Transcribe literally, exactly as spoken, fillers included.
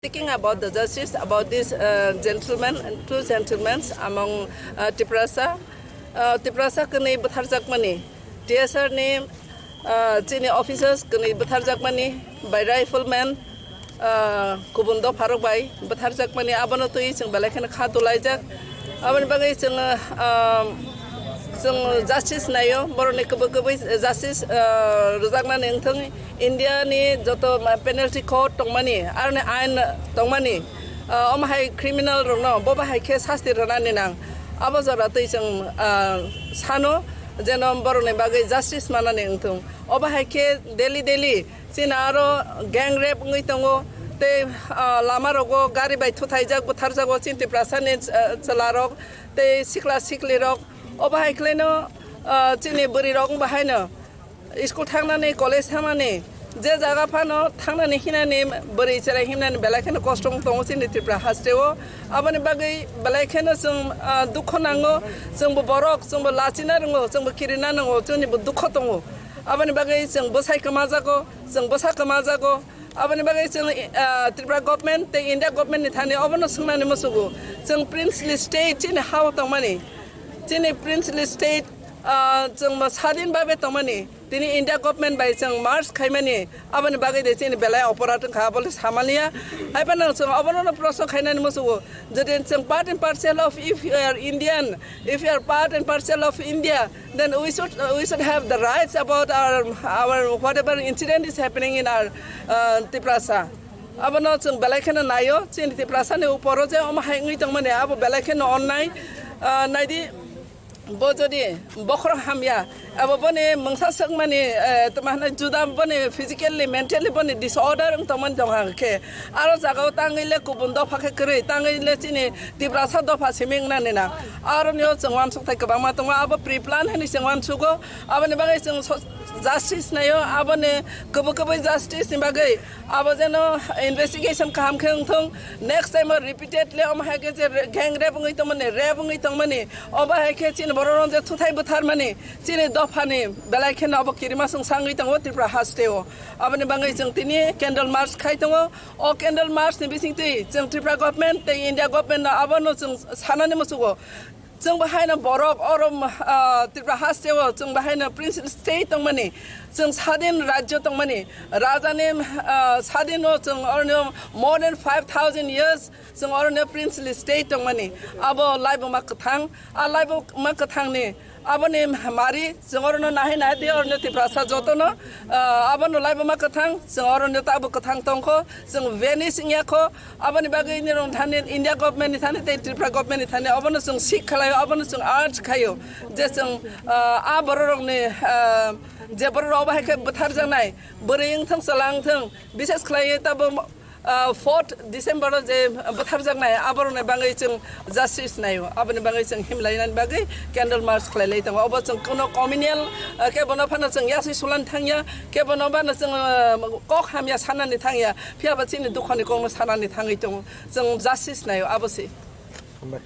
Speaking about the justice about this uh, gentleman, two gentlemen among uh, Tiprasa, uh, Tiprasa kwnwi bwtharjakmani, T S R ni uh, chini officers kwnwi bwtharjakmani by rifleman, uh, kubun dopharok bai bwtharjakmani, abono twi chwng belai kheno kha dulaijak. Aboni bagwi chwng uh, chwng justice naio, borokni kwbwi kwbwi justice uh, rwjaknani wngthung. India ni joto ma-, penalty code tongmani, aroni ain tongmani, ah, omo hai criminal rokno bo bahai khe sasti rwnani nang. Abo jora twi chwng, ah, sano jeno borokni bagwi justice manani wngthung. Obo hai khe daily daily chini aro gang rape wngwi tongo, tei, ah, lama rogo gari bai thuthaijak, bwtharjago chini Tiprasani, ah, chwla rok tei sikla sikli rok. Obo hai khlaino, ah, chini bwrwi rok wngba haino school thangnani, college thangnani, je jaga phano thangnani hinani bwrwi chwrai himnani belai kheno kosto wng tongo chini Tripura hasteo. Aboni bagwi belai kheno chwng, ah, dukho nango, chwngbo borok, chwngbo lachina rwngo, chwngbo kirina nango, chwngnibo dukho tongo. Aboni bagwi chwng bwsai kwmajago, chwng bwsa kwmajago. Aboni bagwi chwng, ah, Tripura government tei India government ni thani obono swngnani musugo. Chwng princely state chini ha-o tongmani, chini princely state, ah, chwngbo sadin babe tongmani. Tini India government bai chwng merge khaimani, aboni bagwi de chini belai oporat wngkha, abole samaliya. Haiphano chwng obono proshno khainani musugo, jodi chwng part and parcel of, if you are Indian, if you are part and parcel of India, then we should, we should have the rights about our, our whatever incident is happening in our, uh, Tiprasa. Abono chwng belai kheno naio, chini Tiprasani uporo je omo hai wngwi tongmani, abo belai kheno onnai, uh, naidi. Bo jodi bokhorok hamya, abo boni mungsa swkmani, eh, tma hwnwi juda boni physically, mentally boni disorder wng tongmani tong hang khe, aro jagao tangwi le kubun dopha khe kwrwi, tangwi le chini Tiprasa dopha simi wngnani na. Aroni o chwng uansukthai kwbangma tongo, abo pre-plan hwnwi chwng uansugo. Aboni bagwi chwng so-, justice naio, aboni kwbwi kwbwi justice ni bagwi abo jeno investigation kaham khe wngthung. Next time o repeatedly omo hai khe je re-, gang rape wngwi tongmani, rape wngwi tongmani, obo hai khe chini borok rok je thuthai bwtharmani, chini dophani belai kheno obo kirima songsa wngwi tongo Tripura hasteo. Aboni bagwi chwng tini candle march khai tongo. O candle march ni bisingtwi chwng Tripura government tei India government no abono chwng sanani musugo. Chwng bo haino borok oro, ah, Tripura hasteo chwng bo haino princely state tongmani, chwng sadin rajyo tongmani, rajani, ah, sadin o chwng oro more than five thousand years chwng oro princely state tongmani. Abo laibuma kwthang, a laibuma kwthangni aboni mari chwng oro nahai nahai di oro Tiprasa jotono, ah, abono laibuma kwthang, chwng oro tabuk kwthang tongkho, chwng vanish wngya kho. Aboni bagwi nirok thani India government ni thani tei Tripura government ni thani obono chwng sik khlaio, obono chwng urge khaio je chwng, ah, a borok rokni, ah, je borok rok obo hai khe bwtharjaknai, bwrwi wngthang, chwla wngthang, bises khlaiwi tabo, ah, fourth December o je bwtharjaknai aborokni bagwi chwng justice naio, aboni bagwi chwng himlainani bagwi candle march khlailai tongo. Obo chwng kuno communal, ah, khe bono phano chwng yasi sulani thangya, khe bono phano chwng, ah, kok hamya sanani thangya. Phiya ba chini dukhani kokno sanani thangwi tongo. Chwng justice naio, abo se. Hambai.